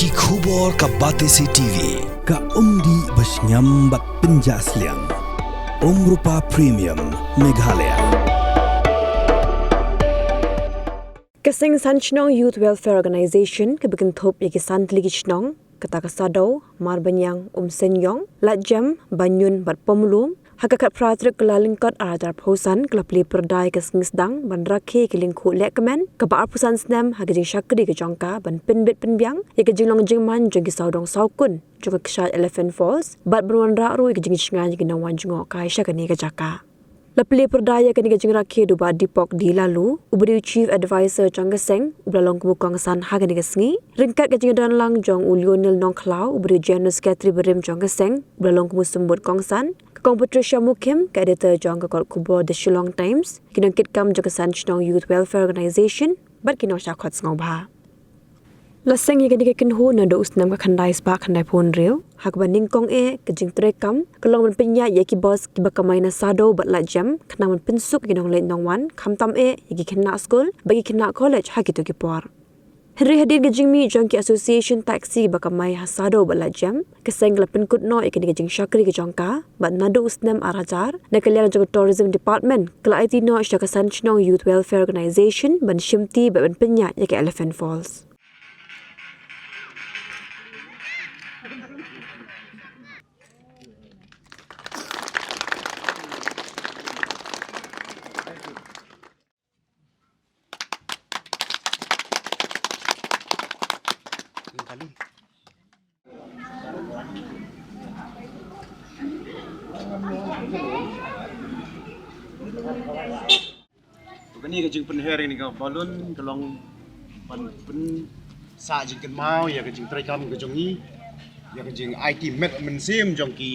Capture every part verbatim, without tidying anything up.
Ki khubor ka Batesi T V, ka umdih ba shngiam bad pynjah sliang. Umrupa Premium, Meghalaya. Ka seng San Shnong Youth Welfare Organization kaba kynthup ïa ki san tylli ki shnong, kata ka Sadoo, Marbaniang, Umseniong, Laitjem, Banyun bad Pomlum, ha ka khatphra tarik Kyllalyngkot arhajar arphew san ka la plie pyrda ïa ka sngi sdang ban rakhe ïa ka lyngkhuh lehkmen kaba arphew san snem ha ka jingshakri ka jong ka ban pynbit pynbiang ïa ka jinglong jingman jong ki sawdong sawkun jong ka kshaid Elephant Falls bad ban wanrah ruh ïa ka jingshngaiñ ïa ki nongwan jngohkai sha kane ka jaka. La plie pyrda ïa kane ka jingrakhe da u Bah Deepak D Laloo, uba dei u Chief Advisor jong ka seng, uba la long kum u kongsan ha kane ka sngi, ryngkat ka jingdon lang jong u Lionel Nongkhlaw, uba dei u General Secretary barim jong ka seng, uba la long kum u symbud kongsan, ka Kong Patricia Mukhim, ka editor jong ka kot khubor The Shillong Times, ki nongkitkam jong ka San Shnong Youth Welfare Organization, bad ki nongshah khot sngewbha. La seng ïa kane ka kynhun naduh u snem ka khyndai spah khyndai phew hynriew, ha kaba nyngkong eh ka jingtreikam ka long ban pynïaid ïa ki bus kiba kamai na Sadoo bad Laitjem, khnang ban pynsuk ïa ki nongleit nongwan, khamtam eh ïa ki khynnah skul bad ki khynnah college ha kito ki por. Hynrei hadien ka jingmih jong ki association taxi ba kamai ha Sadoo bad Laitjem, ka seng ka la pynkut noh ïa kane ka jingshakri ka jong ka, bad naduh u snem arhajar, na ka liang jong ka Tourism Department ka la aiti noh sha ka San Shnong Youth Welfare Organization ban shimti bad ban pynïaid ïa ka Elephant Falls. Kane ka jingpynher ïa kane ka balloon ka long ban pynsah jingkynmaw ïa ka jingtreikam ka jong ngi, ïa ka jingaiti met mynsiem jong ki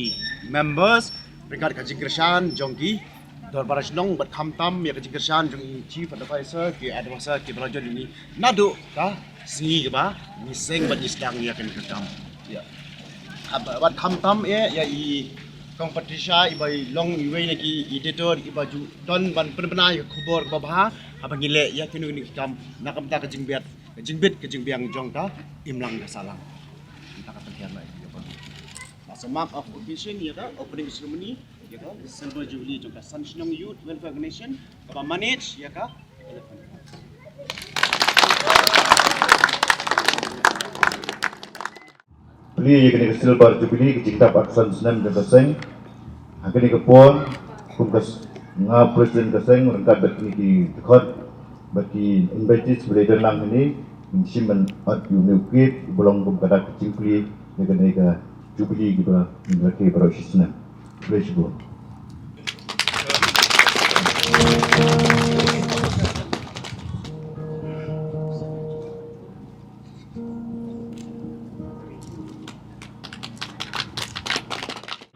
members, ryngkat ka jingkyrshan jong ki dorbar shnong, bad khamtam ïa ka jingkyrshan jong i Chief Advisor, ki advisor kiba la jot ïa ngi naduh ka sngi kaba ngi seng bad ngi sdang ïa kane ka kam. Ïa. Bad khamtam eh ïa i Kong Patricia, iba long iwei na ki editor iba ju don ban pynbna ïa ka khubor kaba bha haba ngi leh ïa kino kino ki kam na ka bynta ka jingbit, ka jingbit ka jingbiang jong ka imlang ka sahlang. Mynta ka pynhiar lai ïa ka, as a mark of occasion ïa ka opening ceremony ïa ka Silver Jubilee jong ka San Shnong Youth Welfare Organization kaba manage ïa ka Plie ïa kane ka Silver Jubilee, ka jingdap arphew san snem jong ka seng. Ha kane ka por, kum ka s-, nga President ka seng, ryngkat bad kine ki dkhot, bad ki invitees ba la don lang hangne, ngin shim ban ot ïa une u kit uba long kum ka dak ka jingplie ïa kane ka Jubilee kaba ngin rakhe baroh shi snem. Khublei shibun.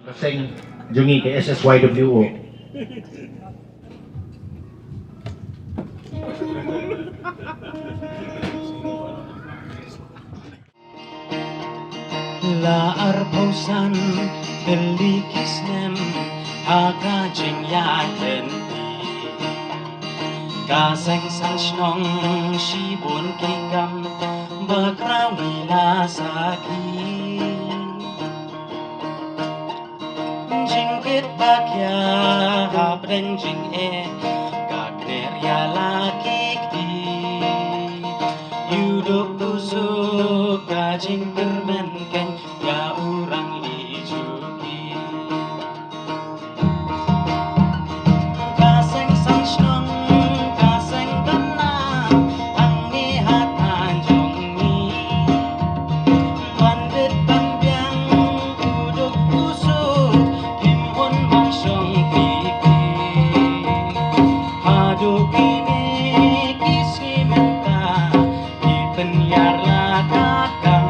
Ka seng jong ngi ka S S Y W O. La arphew san tylli ki snem ha ka jingïaid lynti, ka seng San Shnong shibun ki kam ba khraw ngi la sakhi. Jingkit ba khia hapdeng jingeh ka kner ïa la ki kti. Ïa u duk u suk ka jingkyrmen keiñ ïa u rangli juki. Ka seng San Shnong, ka seng Tana, hangne ha thaiñ jong ngi. Ban bit ban biang u duk u suk, kim hun ban shong phi phi. Haduh kine ki sngi mynta, ki pynïar la ka kam.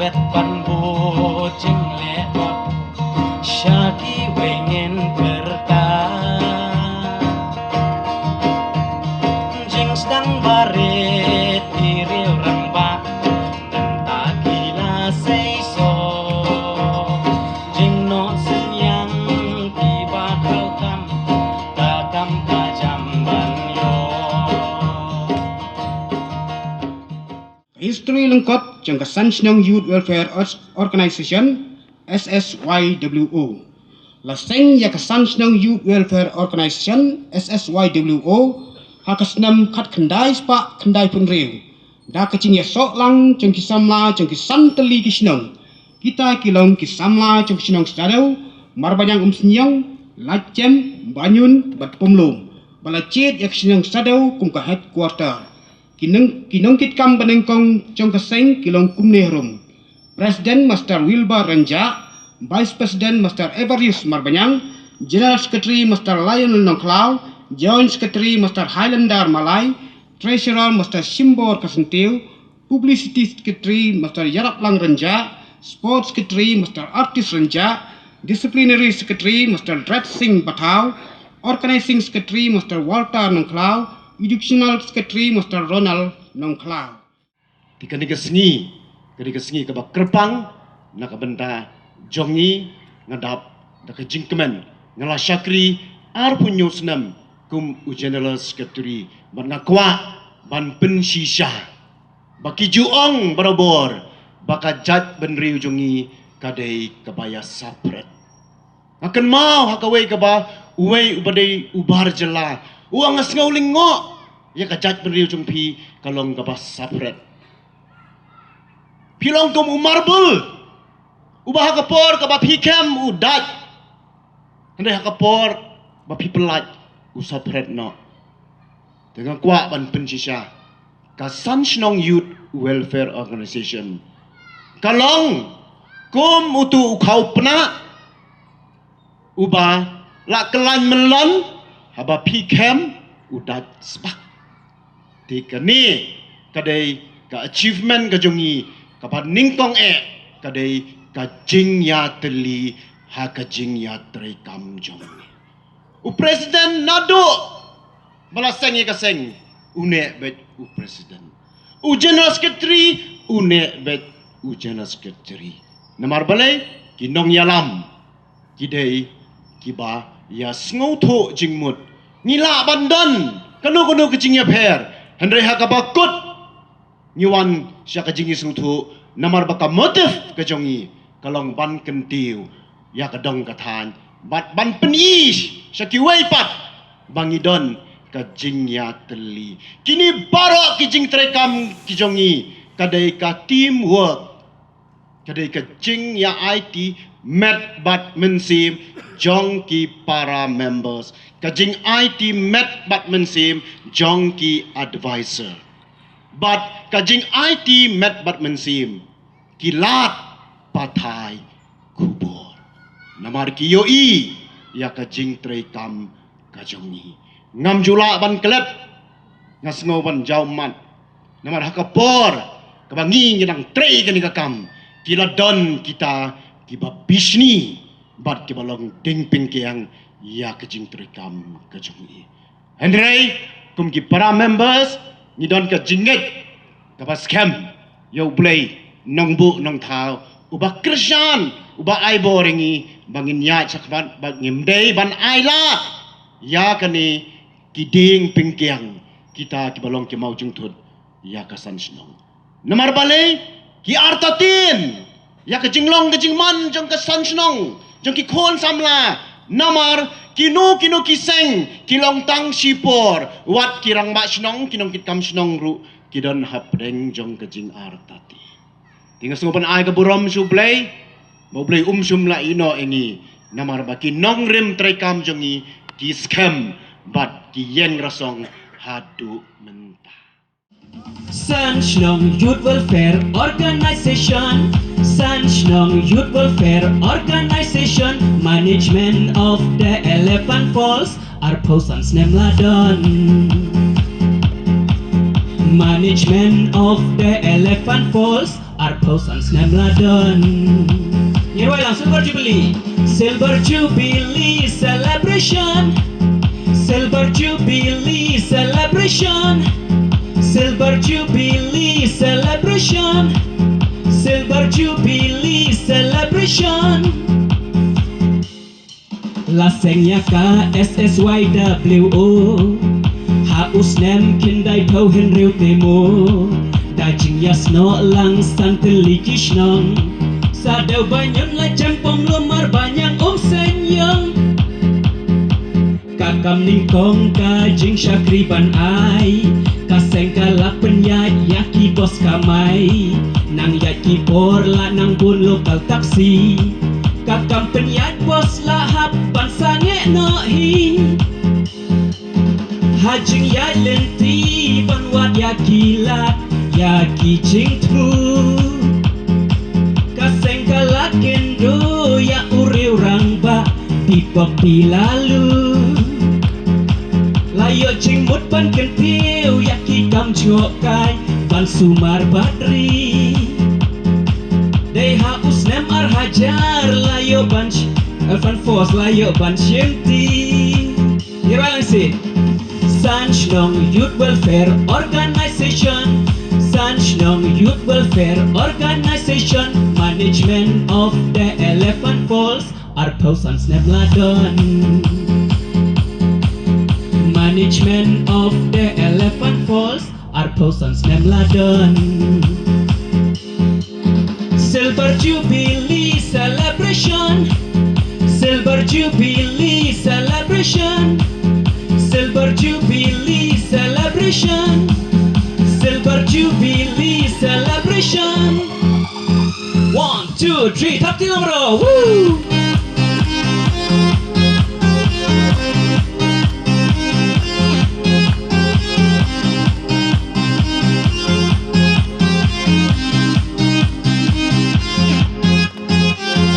Wet ban bujing lehot sha ki wengen kerta. Jing sdang barit ki riu rangbah, dang ta ki la sei so. Jing noh sing yang ki ba khraw kam, ta kam ka jam ban yo. History lyngkot jong ka San Shnong Youth Welfare Os- Organization, S S Y W O. La seng ïa ka San Shnong Youth Welfare Organization, S S Y W O, ha ka snem khatkhyndai spah khyndaiphew hynriew. Da ka jingïasoh lang jong ki samla jong ki san tylli ki shnong. Kita ki long ki samla jong ki shnong Sadew, Marbaniang, Umsniang, Laitjem, Banyun bad Pumlum. Ba la jied ïa ka shnong Sadew kum ka headquarter. Ki nong, ki nongkitkam banyngkong jong ka seng ki long kumne harum: President Master Wilbur Rynjah, Vice President Master Evarius Marbaniang, General Secretary Master Lionel Nongkhlaw, Joint Secretary Master Highlander Malai, Treasurer Master Shimbor Kharsyntiew, Publicity Secretary Master Ïaraplang Rynjah, Sports Secretary Master Artis Rynjah, Disciplinary Secretary Master Drat Singh Bathaw, Organizing Secretary Master Walter Nongkhlaw, Educational Secretary Master Ronald Nongkhlaw. Te kane ka sngi, kane ka sngi kaba kyrpang na ka bynta jong ngi, nga dap da ka jingkmen, nga la shakri arphew hynñiew snem kum u General Secretary, bad nga kwah ban pynshisha ba ki ju ong barabor ba ka jaitbynriew jong ngi ka dei kaba ïasaphred. Nga kynmaw ha kawei kaba uwei uba dei u bar jylla u ong, nga sngew lyngngoh ïa ka jaitbynriew jong phi ka long kaba saphred. Phi long kum u marble uba ha ka por kaba phi khem u dait, hynrei ha ka por ba phi pyllait u saphred noh. Te nga kwah ban pynshisha, ka San Shnong Youth Welfare Organization ka long kum utu u khawpnah uba la kyllain mynlong, haba phi khem u dait sbak. Te kane ka dei ka achievement ka jong ngi, kaba nyngkong eh ka dei ka jingïatylli ha ka jingïatreikam jong ngi. U president naduh ba la seng ïa ka seng, u neh beit u president. U general secretary, u neh beit u general secretary. Namar balei? Ki nongïalam ki dei kiba ïasngewthuh jingmut. Ngi lah ban don kano kano ka jingïapher, hynrei ha kaba kut ngi wan sha ka jingïasngewthuh, namar ba ka motive ka jong ngi ka long ban kyntiew ïa ka dong ka thaiñ bad ban pyni sha kiwei pat ba ngi don ka jingïatylli. Kine baroh ki jingtreikam ki jong ngi ka dei ka teamwork, ka dei ka jingïa-aiti met bad mynsiem jong ki para members, ka jingaiti met bad mynsiem jong ki advisor, bad ka jingaiti met bad mynsiem ki lad pathai khubor. Namar ki ïohi ïa ka jingtreikam ka jong ngi. Ngam ju lah ban klet, nga sngew ban jaw mat. Namar ha ka por kaba ngi ngi dang trei kane ka kam, ki la don kita kiba bishni bad kiba long dieng pyngkiang ïa ka jingtreikam ka jong ngi. Hynrei kum ki para members ngi don ka jingngeit kaba skhem ïa U Blei nongbuh nongthaw, uba kyrshan, uba ai bor ïa ngi ba ngin ïaid shakhmat, ba ngim dei ban ailad ïa kane ki dieng pyngkiang kita kiba long ki mawjingthut ïa ka san shnong. Namar balei? Ki artatien ïa ka jinglong ka jingman jong ka san shnong, jong ki khun samla. Namar kino kino ki seng ki long tang shipor, wat ki rangbah shnong, ki nongkitkam shnong ruh ki don hapdeng jong ka jingartatien. Te nga sngew ban ai ka burom sha U Blei, ba U Blei um shym la ïehnoh ïa ngi, namar ba ki nongrim treikam jong ngi ki skhem bad ki ïeng rasong haduh mynta. San Shnong Youth Welfare Organization, San Shnong Youth Welfare Organization, Management of the Elephant Falls, arphew san snem la don. Management of the Elephant Falls, ar Phew san snem la don. Ngi rwai lang Silver Jubilee. Silver Jubilee celebration. Silver Jubilee celebration. Silver Jubilee celebration. Silver Jubilee celebration. La seng ïa ka S S Y W O ha u snem khyndai phew hynriew te mo. Da jingïasnoh lang san tylli ki shnong. Sa dei ba ñion la jem pom lum ar ba ñiang um seng ïong. Ka kam nyngkong ka jingshakri ban ai. Ka seng ka la pynïaid ïa ki bos kamai. Nang ïaid ki por la nang bun local taxi. Ka kam pynïaid bos la hap ban sangeh noh hi. Ha jingïaid lynti ban wad ïa ki lad ïa ki jingthmu. Ka seng ka la kynduh ïa u riew rangbah Deepak P Laloo. La ïoh jingmut ban kyntiew ïa ki kam jngohkai ban sumar bad ri. Dei ha u snem ar hajar la ïoh ban sh-, Elephant Falls la ïoh ban shimti. Ngi rwai lang sih. San Shnong Youth Welfare Organization. San Shnong Youth Welfare Organization. Management of the Elephant Falls. Arphew san snem la don. Management of the Elephant Falls. Arphew san snem la don. Silver Jubilee celebration. Silver Jubilee celebration. Silver Jubilee celebration. Silver Jubilee celebration. One, two, three, thap ti lamro. Woo!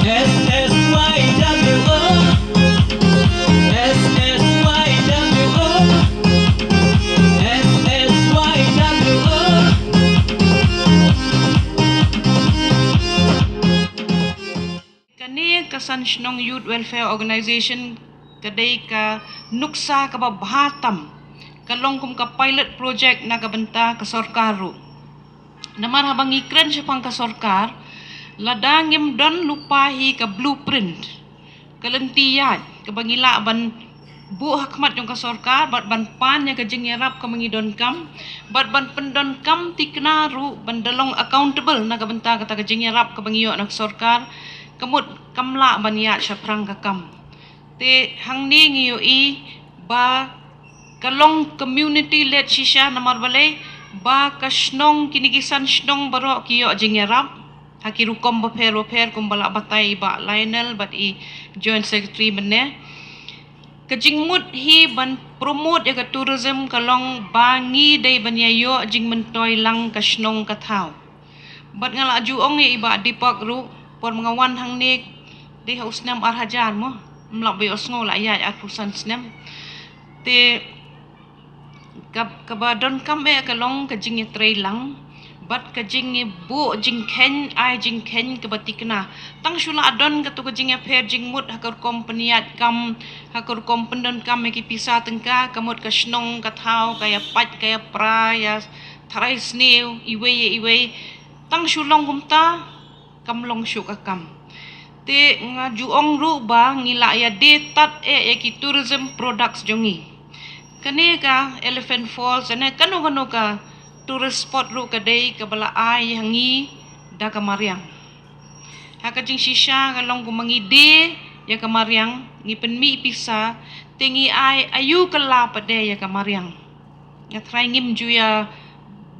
S S Y W O. S S Y W O. S S Y W O. Kane ka San Shnong Youth Welfare Organization ka dei ka nuksa kaba bha tam, ka long kum ka pilot project na ka bynta ka sorkar ruh. Namar haba ngi kren shaphang ka sorkar, lada ngim don lypa hi ka blueprint, ka lynti ïaid kaba ngi lah ban buh ha khmat jong ka sorkar, bad ban pan ïa ka jingïarap kaba ngi donkam, bad ban pyndonkam thikna ruh ban da long accountable na ka bynta kata ka jingïarap kaba ngi ïoh na ka sorkar, ka mut kam lah ban ïaid shaphrang ka kam. Te hangne ngi ïohi ba ka long community led shisha, namar balei? Ba ka shnong, kine ki san shnong baroh ki ïoh jingïarap ha ki rukom bapher bapher, kumba la batai i Bah Lionel bad i Joint Secretary mynne. Ka jingmut hi ban promote ïa ka tourism ka long ba ngi dei ban ïa ïoh jingmyntoi lang ka shnong ka thaw. Bad nga la ju ong ïa i Bah Deepak ruh, por ma nga wan hangne, dei ha u snem ar hajar mo, ym lah ba ïohsngew, la ïaid arphew san snem. Te ka, kaba donkam eh ka long ka jingïatreilang bad ka jingïabuh jingkheiñ, ai jingkheiñ kaba thikna. Tang shu la don kato ka jingïapher jingmut ha ka rukom pynïaid kam, ha ka rukom pyndonkam ïa ki pisa tyngka, ka mut ka shnong ka thaw ka ïa pait, ka ïa pra, ïa tharai sniew iwei ïa iwei. Tang shu long kumta, kam long shuh ka kam. Te nga ju ong ruh ba ngi la ïa die tad eh ïa ki tourism products jong ngi. Kane ka Elephant Falls ne kano kano ka tourist spot ruh ka dei kaba la ai ha ngi da ka mariang. Ha ka jingshisha ka long kumba ngi die ïa ka mariang, ngi pynmih pisa, te ngi ai aïu kylla pat de ïa ka mariang. Nga tharai ngim ju ïa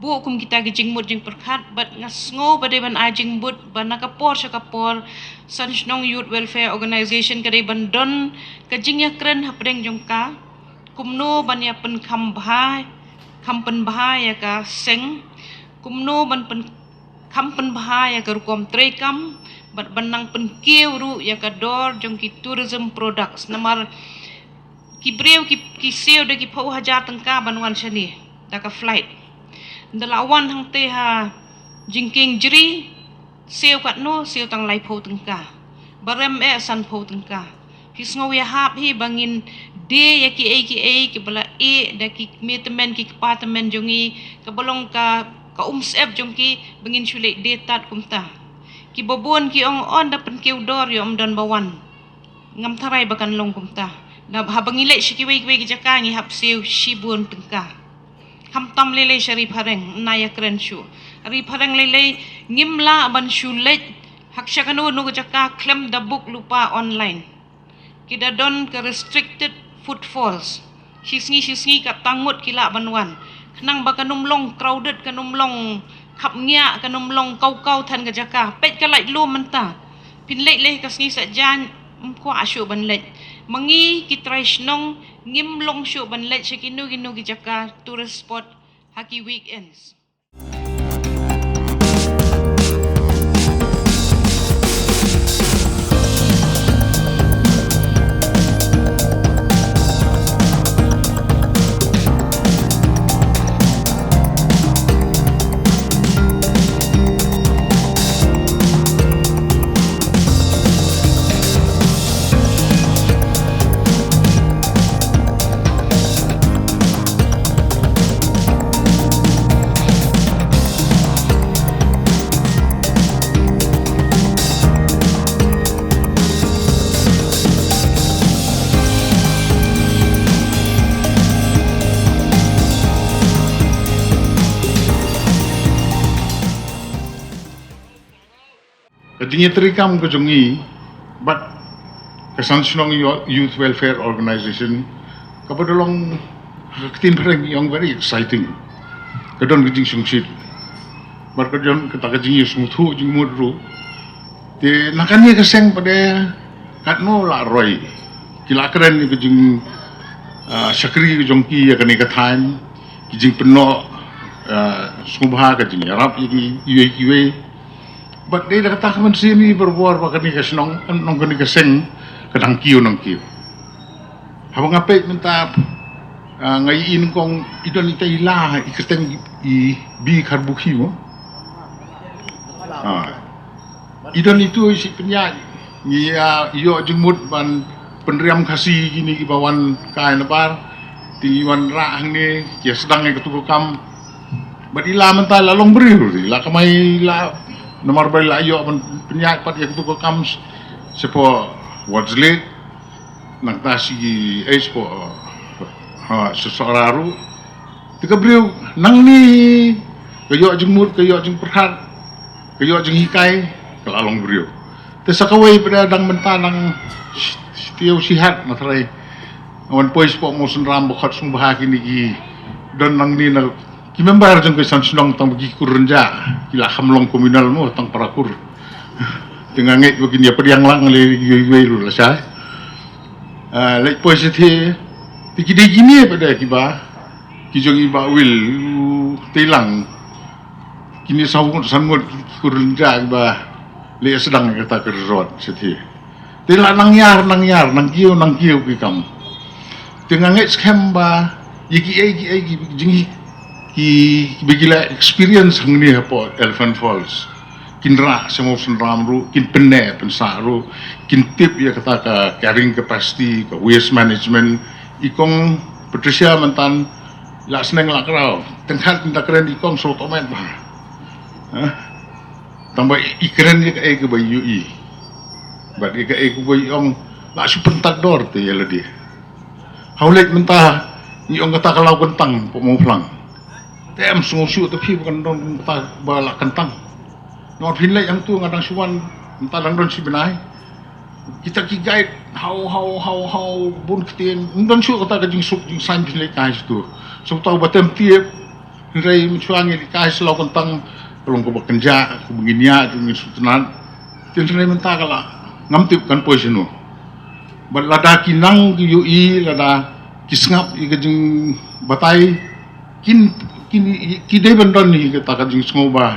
buh kum kita ki jingmut jingpyrkhat, bad nga sngew ba dei ban ai jingmut ba na ka por sha ka por San Shnong Youth Welfare Organization ka dei ban don ka jingïakren hapdeng jong ka, kumno ban ïa pynkham bha, kham pynbha ïa ka seng, kumno ban pyn, kham pynbha ïa ka rukom treikam, bad ban nang pynkiew ruh ïa ka dor jong ki tourism products. Namar ki briew ki, ki siew da ki phew hajar tyngka ban wan shane da ka flight. Nda la wan hangte ha jingkieng jri, Siew katno, siew tang laiphew tyngka. Ba rem eh sanphew tyngka. Phi sngew ïahap hi ba ngin die ïa kiei kiei kiba la ïeh da ki kmie tymmen ki kpa tymmen jong ngi, kaba long ka, ka umsyep jong ki, ba ngin shu leit die tad kumta. Kiba bun ki ong, "Ynda pynkiew dor ïoh ym don ba wan." Ngam tharai ba kan long kumta. Haba ngi leit sha kiwei kiwei ki jaka ngi hap siew shibun tyngka. Khamtam lei lei sha Ri Phareng, na ïakren shuh. Ri Phareng lei lei ngim lah ban shu leit ha ka sha kano kano ka jaka khlem da book lypa online. Ki da don ka restricted footfalls. Shi sngi shi sngi katto ngut ki lah ban wan. Khnang ba kan ym long crowded, kan ym long khapngiah, kan ym long kaw kaw than ka jaka. Peit ka lait lum mynta. Phin leit lei ka sngi saitjaiñ, ym kwah shuh ban leit. Ma ngi ki trai shnong ngim long shuh ban leit sha kino kino ki jaka tourist spot ha ki weekends. Ka jingïatreikam ka jong ngi bad ka San Shnong Yo-, Youth Welfare Organization, kaba da long ha ka ktien phareng ngi ong very exciting. Ka don ka jingshongshit bad ka don kata ka jingïasngewthuh jingmut ruh. Te na kane ka seng pat de katno la roi, ki la kren ïa ka jing, ah, shakri ka jong ki ïa kane ka thaiñ, ki jingpynnoh, ah, sngewbha, ka jingïarap ïa ki iwei iwei. Bad dei da kata ka mynsiem hi barabor ba kane ka shnong, nong kane ka seng ka nang kiew nang kiew. Haba nga peit mynta, ah, nga ïohi nyngkong i don ita i la, i kyrteng i Bi Kharbukhi mo. Ah. I don itu i shi pynïaid. Ngi, ah, ïoh jingmut ban pynriam Khasi kine kiba wan kai na bar. Te ngi wan rah hangne, ki sdang ïa katu ka kam. Bad i la mynta la long briew, i la kamai la, namar ba i la ïoh ban pynïaid pat ïa katu ka kam shapoh Ward's Lake. Nangta shi, eh, shapoh, ha, sha Sohra ruh. Te ka briew nangne ka ïoh jingmut, ka ïoh jingpyrkhat, ka ïoh jinghikai, ka la long briew. Te sa kawei pat de dang mynta dang shi-, shitiew shihat, nga tharai. Wan poi shapoh Mawsynram ba khot sngewbha kine ki don nangne na ki member jong ka San Shnong tang ba ki kur rynjah, ki la kham long communal mo tang para kur. Te nga ngeit ba kin ïa pdiang lang lei iwei iwei ruh lashai. Ah, leit poi shathie, te ki dei kine pat de kiba, ki jong i Bah Will, u Teilang. Kine saw ngut san ngut ki kur rynjah kiba leit sdang kata ka resort shathie. Te la nang ïar, nang ïar, nang kiew, nang kiew ki kam. Te nga ngeit skhem ba ïa kiei kiei ki jing, ki, kiba ki la experience hangne hapoh Elephant Falls. Kin rah sha Mawsynram ruh, kin pynneh pynsah ruh, kin tip ïa kata ka carrying capacity, ka waste management. I Kong Patricia mynta la sneng la kraw. Teng khat kin da kren i Kong sngewthuh met bha. Ha? Tang ba i kren ïa kaei kaba i ïohi. Bad ïa kaei kaba i ong la shu pyntad dor te ïa lade. Haba leit mynta ngi ong kata ka law kyntang hapoh Mawphlang. Te em sngewsih te phi ba kan don kata ba la kyntang. Nor phin leit hangtu nga dang shu wan mynta dang don shi bnai. Kita ki guide haw haw haw haw bun ktien. Ym don shuh kata ka jingsuk jingsaiñ phin leit kai shitu. Sngewthuh ba tem tiep. Hynrei mynshwa ngi leit kai sha law kyntang, ka long kaba kynjah, kaba ngin ïaid, ngin sngewtynnat. Te hynrei mynta ka la ngam tip kan poi shano. Bad lada ki nang ki ïohi, lada ki sngap ïa ka jingbatai, kin, kin, ki dei ban don hi kata ka jingsngewbha,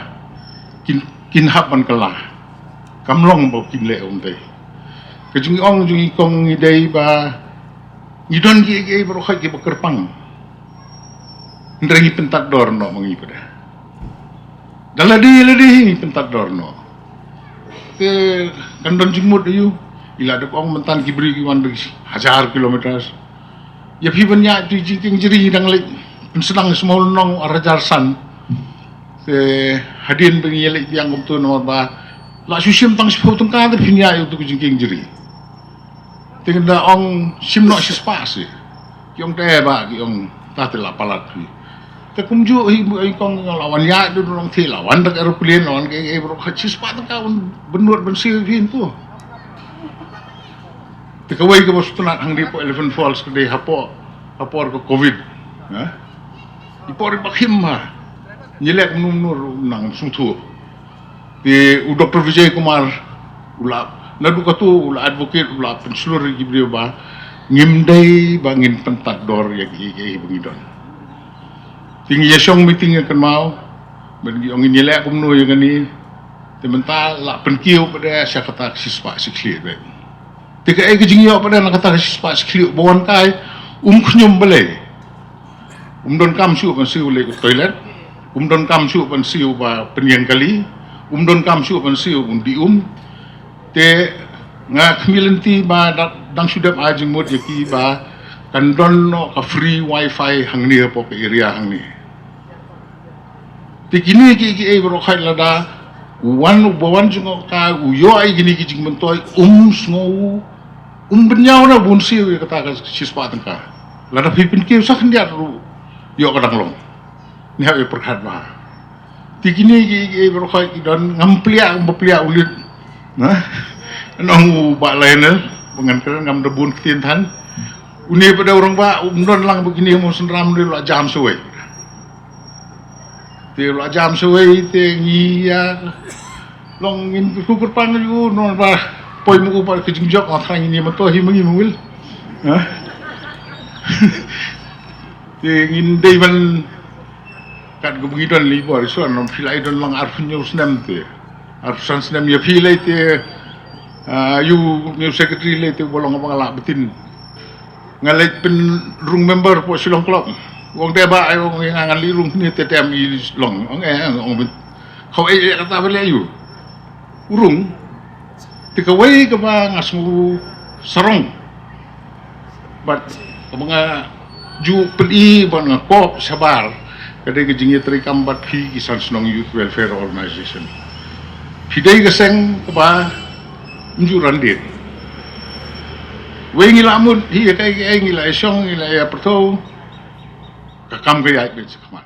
kin, kin hap ban kylla. Kam long ba kin leh kumtei. Ka jingong jong i Kong i dei ba ngi don kiei kiei baroh khoit kiba kyrpang. Hynrei ngi pyntad dor noh ma ngi pat de. Da lade lade hi ngi pyntad dor noh. Te kan don jingmut ïa u. I la dep ong mynta ki briew ki wan da hajar kilometers. Ïa phi ban ïaid tu jingkieng jri dang leit pynsdang smaw lynnong ar hajar san. Te hadien ba ngi ïa leit biang kumtu namar ba la shu shim tang shiphew tyngka te phin ïaid ïa utu ka jingkieng jri. Te ngi da ong shim noh shispah shi. Ki ong te ba ki ong ta te la palat phi. Te kumjuh hi bu ai kong la wan ïaid da u nongthieh, la wan da ka aeroplane, la wan ka, ka, ka, shispah tyngka ban bynnud ban siew phi tu. Te kawei kaba sngewtynnat hangne hapoh Elephant Falls ka dei hapoh, hapoh ka covid. Ha? I por i bakhim ha. Ngi leh kumno kumno ruh nang sngewthuh. Te u Doctor Vijay Kumar u la, naduh katu u la advocate, u la pynshlur ïa ki briew ba ngim dei ba ngin pyntad dor ïa ki, ki, ki ba ngi don. Te ngi ïa shong meeting ïa kynmaw, ban ngi ong ngin ïa leh kumno ïa kane. Te mynta la pynkiew pat de sha kata ka shispah shikhlieh beit. Te kaei ka jingïoh pat de na kata ka shispah shikhlieh, ba wan kai um khñium balei. Um donkam shuh ban siew leit toilet. Um donkam shuh ban siew ba pynïeng kali. Um donkam shuh ban siew un dih um. Te nga khmih lynti ba da-, dang shu dep ai jingmut ïa ki ba kan don noh ka free wifi hangne hapoh ka area hangne. Te kine ki, kiei baroh khoit lada u wan, u ba wan jngoh ka, u ïoh ïa kine ki jingmyntoi, um sngew, um bynñiaw na bun siew ïa kata ka shispah tyngka. Lada phi pynkiew sa khyndiat ruh ïoh ka dang long. Ngi hap ïa pyrkhat bha. Te kine ki, kiei baroh khoit ki don, ngam pliah, ngam pliah u lit. Na? Nong u Bah Lionel, ba ngan kren ngam da bun ktien than. Une pat de u rangbah, um don lang ba kine mo synram de la jam sawei. Te la jam sawei te ngi ïa long ngin kyrpang ïa u, nong ba poi mo u ba ka jingjop nga thrang ngin ïa mynta hi ma ngi mo wil. Ha? Te ngin dei ban kat ka ba ngi don li bor i suan, nong phi la i don long arphew hynñiew snem te. Arphew san snem ïa phi lei te, ah, ïa u new secretary lei te ba long ba nga la btin. Nga leit pynrung member hapoh Shillong Club. U ong te ba ai, u ong nga ngan leit rung ne te tem i long. U ong eh, u ong bit. Khawei eh kata ba leh ïa u. U rung. Te kawei kaba nga sngew sarong. Bad kaba nga ju pyni bad nga kop shabar. Ka dei ka jingïatreikam bad phi ki San Shnong Youth Welfare Organization. Phi dei ka seng kaba ym ju randit. Wei ngi la mut hi ïa kaei kaei, ngi la ïa shong, ngi la ïa pyrthuh. Ka kam ka ïaid beit shakhmat.